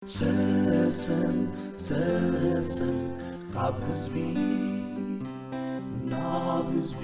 ሰሰን ሰሰን ካብ ህዝቢ ናብ ህዝቢ።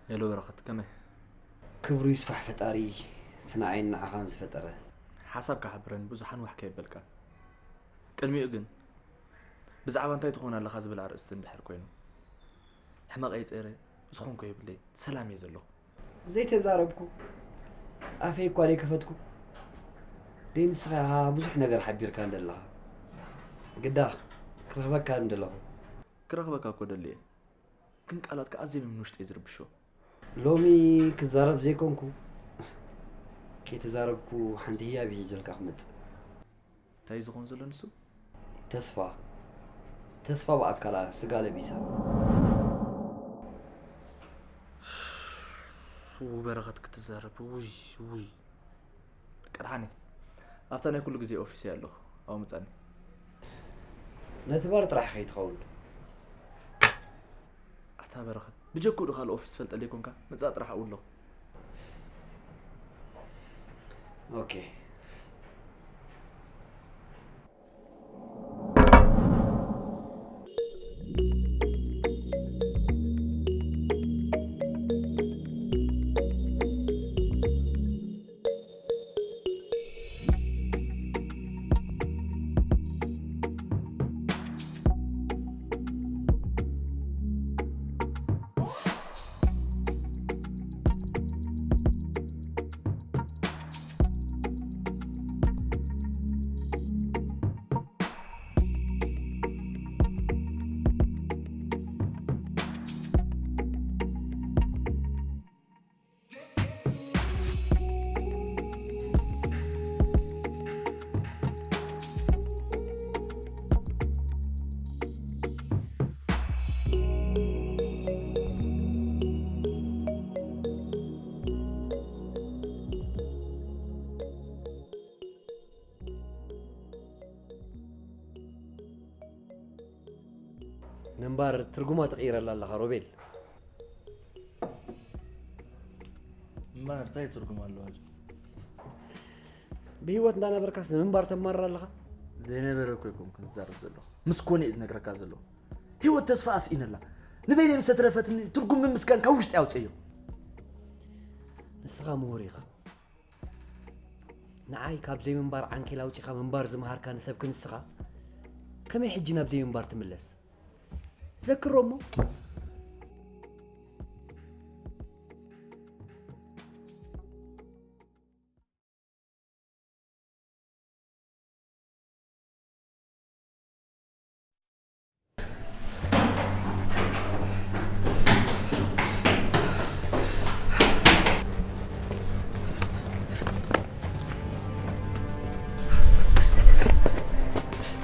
ሄሎ በረኸት፣ ከመይ? ክብሩ ይስፋሕ ፈጣሪ፣ እቲ ንዓይን ንዓኻን ዝፈጠረ። ሓሳብ ክሓብረን ብዙሓን ዋሕ ከየበልካ። ቅድሚኡ ግን፣ ብዛዕባ እንታይ ትኾን ኣለኻ ዝብል ኣርእስቲ እንድሕር ኮይኑ፣ ሕመቐይ ጸይረ ዝኾንኩ የብለይ፣ ሰላም እየ ዘለኹ። ዘይተዛረብኩ፣ ኣፈይ እኳ ዘይከፈትኩ። ደይ ንስኻ ኢኻ ብዙሕ ነገር ሓቢርካ እንደለኻ። ግዳ ክረኽበካ እንደለኹ። ክረኽበካ እኮ ደልየ፣ ግን ቃላትካ ኣዝዮም እዮም ንውሽጠይ ዝርብሾ። ሎሚ ክዛረብ ዘይኮንኩ፣ ከይተዛረብኩ ሓንቲ ህያብ ሒዘልካ ክመጽእ። እንታይ እዩ ዝኾን ዘሎ ንሱ? ተስፋ። ተስፋ ብኣካላ ስጋ ለቢሳ። ው በረኸት ክትዛረብ፣ ውይ፣ ውይ። ቀድሓኒ፣ ኣብታ ናይ ኩሉ ግዜ ኦፊስ እየ ኣለኹ፣ ኣብኡ ምጻኒ። ነቲ ባር ጥራሕ ከይትኸውን። ኣታ በረኸት፣ ብጀክኡ ዶ ካልእ ኦፊስ ትፈልጠለይ ኮንካ? ምጻእ ጥራሕ ኣብኡ ኣለኹ። ኦኬ። ምንባር ትርጉማ ትቕይረላ ኣለኻ ሮቤል። ምንባር እንታይ ትርጉም ኣለዋ? ብህይወት እንዳነበርካስ ንምንባር ተማርር ኣለኻ? ዘይነበረ እኮ ይኮንኩ ዝዛረብ ዘለኹ፣ ምስ ኮነ እየ ዝነግረካ ዘለኹ። ህይወት ተስፋ ኣስኢነላ። ንበይነይ ምስ ኣትረፈትኒ ትርጉም ምምስጋን ካብ ውሽጢ ኣውፅእዮ። ንስኻ ምሁር ኢኻ። ንዓይ ካብ ዘይምንባር ዓንኬል ኣውፂኻ ምንባር ዝመሃርካኒ ሰብ ክንስኻ፣ ከመይ ሕጂ ናብ ዘይምንባር ትምለስ? ዘክሮ እሞ።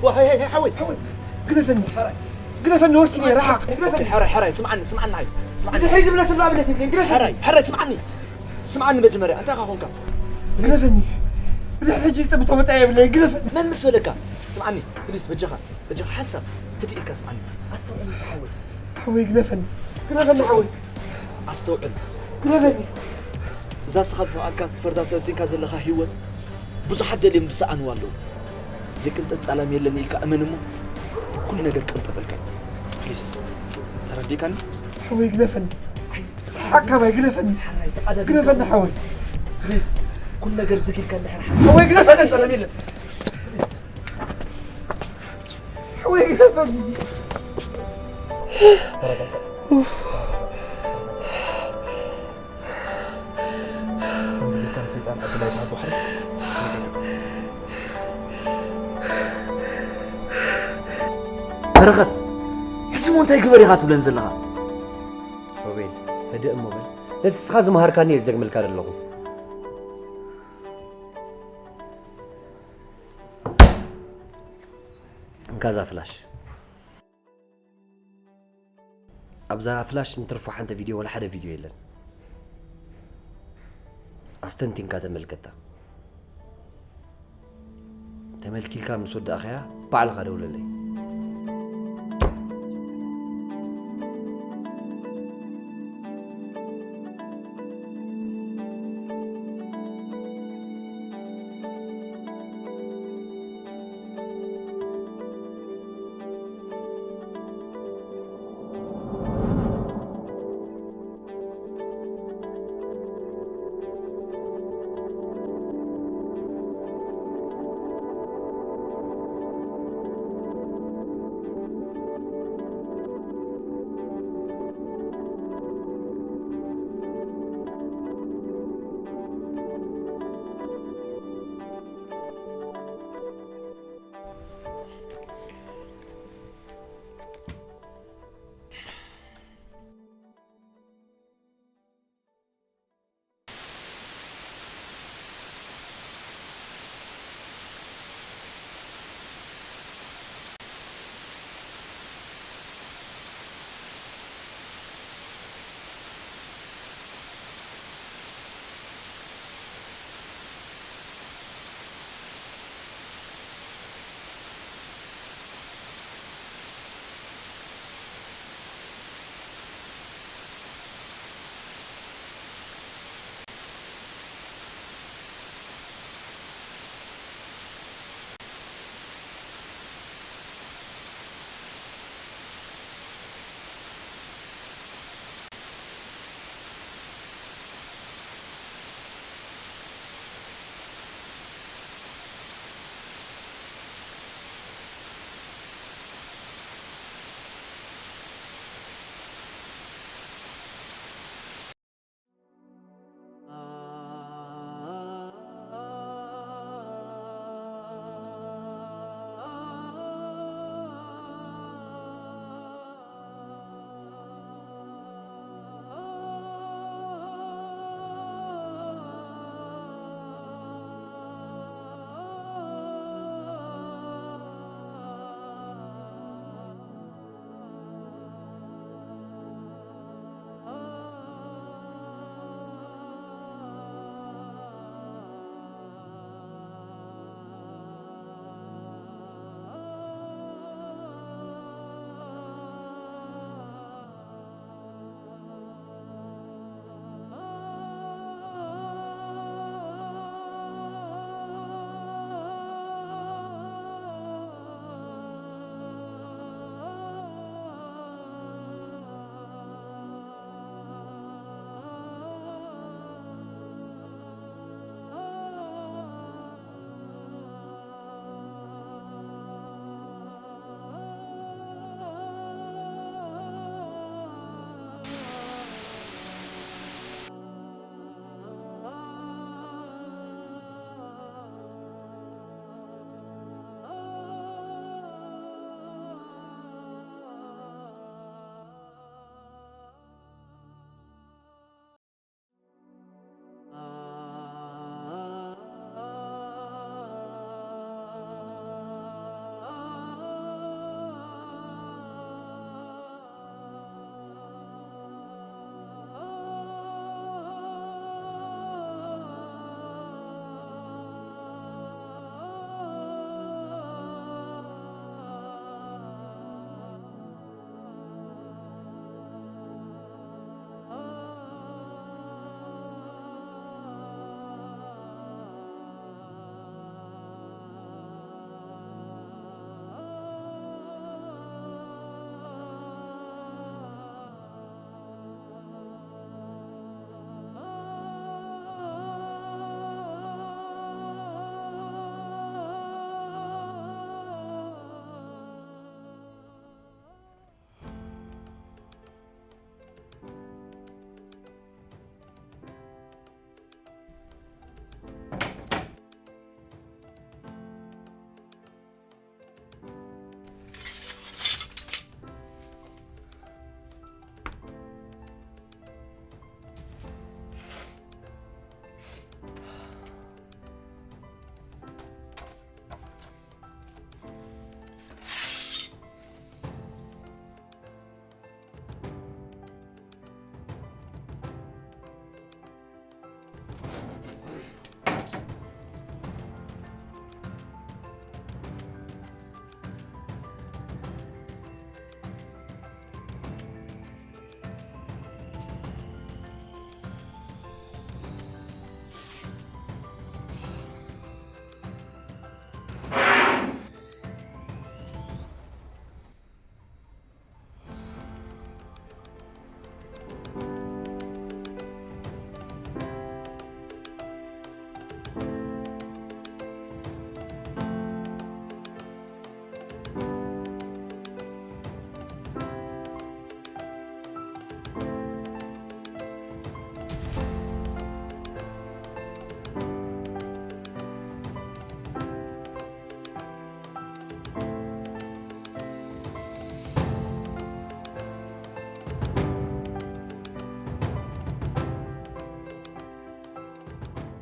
ዋ፣ ሃይ፣ ሃይ፣ ሃይ፣ ሓወይ፣ ሓወይ። ግደፈኒ። ግደፈኒ፣ ወሲነ፣ ርሓቕ። ግደፈኒ። ሕራይ፣ ሕራይ፣ ስምዓኒ፣ ስምዓኒ፣ ሓይ። ስምዓኒ። ብድሕሪ ዝብለ ሰብ ኣብነት የብለይን፣ ግደፈኒ። ሕራይ፣ ሕራይ፣ ስምዓኒ። ስምዓኒ መጀመርያ፣ እንታይ ኢኻ ኮንካ? ግደፈኒ። ብድሕሪ ሕጂ ዝጥምቶ መጻኢ የብለይን፣ ግደፈኒ። መን ምስ በለካ? ስምዓኒ፣ ፕሊስ፣ በጃኻ፣ በጃኻ፣ ሓሳብ፣ ህድእ ኢልካ ስምዓኒ። ኣስተውዕል፣ ሓወይ። ሓወይ፣ ግደፈኒ። ግደፈኒ፣ ሓወይ። ኣስተውዕል። ግደፈኒ። እዛ ንስኻ ዝፈቐድካ ክትፈርዳ ተወሲንካ ዘለኻ ህይወት ብዙሓት ደልዮም ዝሰኣንዋ ኣለዉ። ዘይቅንጠጥ ጻላም የለን ኢልካ እመን እሞ ኩሉ ነገር ቅንጠጠልካ። ፕሊስ፣ ተረዲእካኒ? ሓወይ ግደፈኒ። ሓካማይ ግደፈኒ። ግደፈኒ ሓወይ። ፕሊስ፣ ኩሉ ነገር ዝግ ኢልካ እንድሕር ሓሳብ ሓወይ ግደፈኒ። ጻላም የለን። ሓወይ ግደፈኒ። ከምዚ ጌርካ ንሰይጣን ዕድል ኣይትሃቦ፣ ሕራይ። በረኸት፣ ሕጂ እሞ እንታይ ግበር ኢኻ ትብለን ዘለኻ? ሮቤል፣ ህድእ እሞ በል። ነቲ ንስኻ ዝመሃርካኒ እየ ዝደግመልካ ዘለኹ። እንካ እዛ ፍላሽ። ኣብዛ ፍላሽ እንትርፎ ሓንቲ ቪድዮ ወላ ሓደ ቪድዮ የለን። ኣስተንቲንካ ተመልከታ። ተመልኪልካ ምስ ወዳእኻያ ባዕልኻ ደውለለይ።